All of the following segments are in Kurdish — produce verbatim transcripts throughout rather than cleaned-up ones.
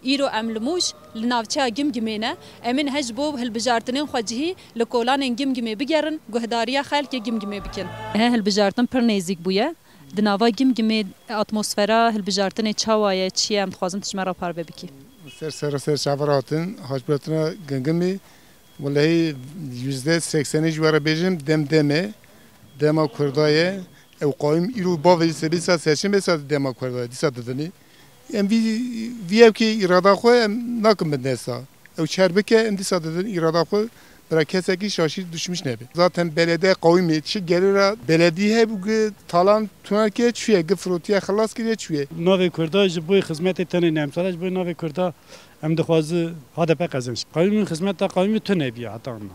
Îro em li Mûş, li navçeya Gimgimê ne. Em ê niha ji bo hilbijartinên xwecihî li kolanên Gimgimê bigerin, guhdariya xelkê Gimgimê bikin. He, hilbijartin pir nêzîk bûye. Di nava Gimgimê atmosfera hilbijartinê çawa ye, çi ye, em dixwazin tu ji me re parve bikî. Ser sera ser çava re hatin, hilbijartina Gimgimê, welehî yüzde seksenî ji we re bêjim, dem dem e, dema Kurda ye. Ew qayûm îro bavê dîsa, dîsa seçim, dîsa dema Kurda ye, dîsa didinî. Em vî, vî yekê îrada xwe em nakin bin desta. Ew çer bike, em dîsa didin îrada xwe, bira kesekî şaşî düşmüş nebe. Zaten belediye qayûmê çi gelê re beledî hebû ki talan tuna ke çûye, ki firotiye xilas kiriye çûye. Navê Kurda ji bo xizmetê tenê ne, em sala ji bo navê Kurda em dixwazi H D P qezenç. Qayûmî xizmeta qayûmî tune bîye heta anna.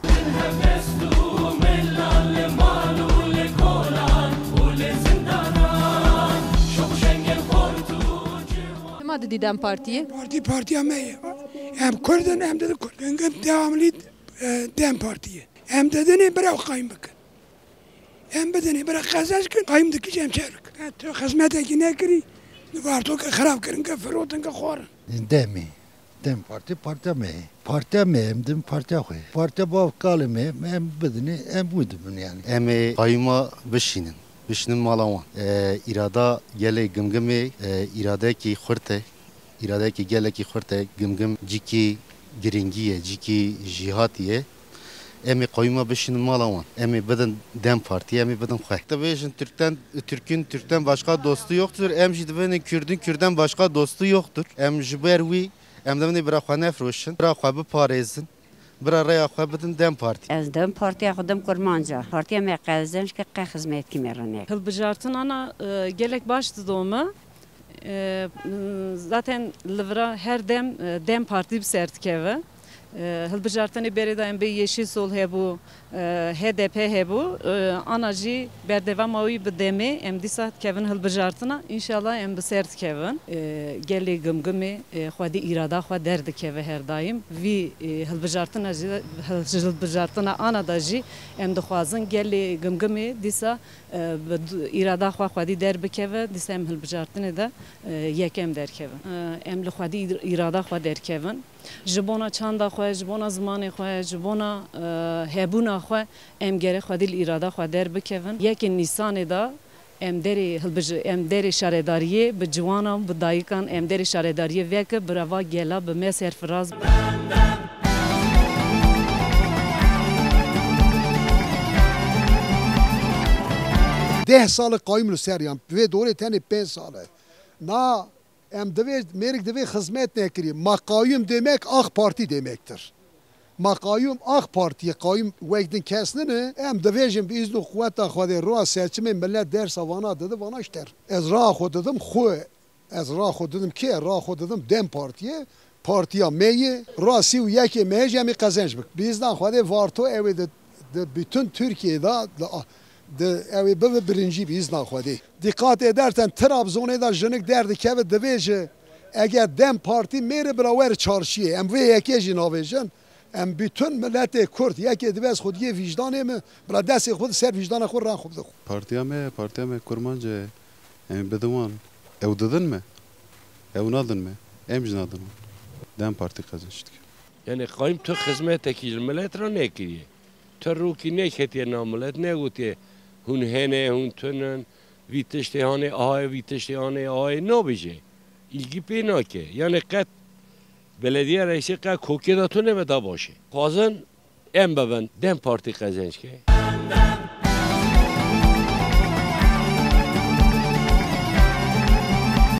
Çima didî DEM Partiyê? Partî partiya me ye. Em Kurd in, em didin Kurd. Gingim devamlî, e, DEM Partiyê. Em didinê bira qayûm bikin. Em bidinê bira qezenç kin, qayûm dikî em çer bikin. E, tu xizmetekî nekirî, varto ke xirab kirin, ke firotin, ke xwarin. Demê. Dem Partî, partiya me ye. Partiya me ye, em dim partiya xwe. Partiya bav kalê me ye, em bidinê, em wî dibin yani. Em ê qayûma bişînin. Bişînin mala wan. E, îrada gelê Gimgimê, e, îradekî xurt e. Îradekî gelekî xurt e. Gimgim cîkî girîngî ye, cîkî jîhatî ye. Em ê qayûma bişînin mala wan. Em ê bidin DEM Partî, em ê bidin xwe. Dibêjin Türk'ten, Türk'ün Türk'ten başka dostu yoktur. Em jî dibêjin Kürd'ün Kürt'ten başka dostu yoktur. Em ji ber wî, em dibêjin bira xwe nefiroşin, bira xwe biparêzin, bira rêya xwe bidin DEM Partî. Ez DEM Partîya xwe dim kurmanc e. Partiya me qezenç ke qe xizmetkî me re neke. Hilbijartina na, e, gelek baş didome. E, zaten li vira her dem, e, DEM Partî bi ser dikeve. E, hilbijartinê berê de em bê Yeşil Sol hebû, e, H D P hebû. E, ana jî berdevama wî bi demê em dîsa dikevin hilbijartina. Înşallah em bi ser dikevin. E, gelê Gimgimê, e, xwedî îrada xwe derdikeve her daîm. Vî, e, hilbijartina jî, hil-, hilbijartina ana de jî em dixwazin gelê Gimgimê dîsa e, bi d-, îrada xwe xwedî derbikeve, dîsa em hilbijartinê de, e, yekem derkevin. E, em li xwedî îr-, îrada xwe derkevin. Ji bona çanda xwe, ji bona zimanê xwe, ji bona, e, hebûna xwe em gerê xwedî li îrada xwe derbikevin. Yekê Nîsanê de em derê hilbij-, em derê şaredariyê bi ciwanan, bi dayikan em derê şaredariyê veke, birava gela bi me serfiraz. Deh sal e qayûm li ser yan. Vê dorê tenê pênc sal e. Na, em divê, mêrik divê xizmet nekirî. Ma qayûm demek AK Partî demektir. Ma qayûm AK Partiyê, qayûm wek din kes nine. Em divêjin bi îzn û quweta Xwedê roja seçimê millet dersa vana didi, vana ji ter. Ez raa xwe didim xwe. Ez ra xwe didim kê? Ra xwe didim DEM Partiyê. Partiya me ye. Ra sî û yekê me jî em ê qezenc bikin. Bi îzna Xwedê Varto ew ê di, di bütün Tirkiyê de, di, di, ew ê bibe birincî bi îzna Xwedê. Dîqatê derten Trabzonê de jinik derdikeve dibêje, eger DEM Partî mêre bila wer çarşiyê. Em vê yekê jî navêjin. Em bütün miletê Kurd yekê dibe ez xwediyê vîjdanê min, bila destê xwe di ser vîjdana xwe ran xwe bide xwe. Partiya me, partiya me kurmanc e. Em ê bidin wan. Ew didin me. Ew nadin me. Em jî nadin wan. DEM Partî qezenç dike. Yani qayim tu xizmetekî ji milet re nekiriye. Tu rokî neketiye nav milet, negotiye hûn hene, hûn tunin, vî tiştê hanê ahayê, vî tiştê hanê ahayê nabêje. Îlgî pê nake. Yani qet belediye reîsê qet kokê de tune ve da baş e. Xwazin em bibin, DEM Partî qezenc ke.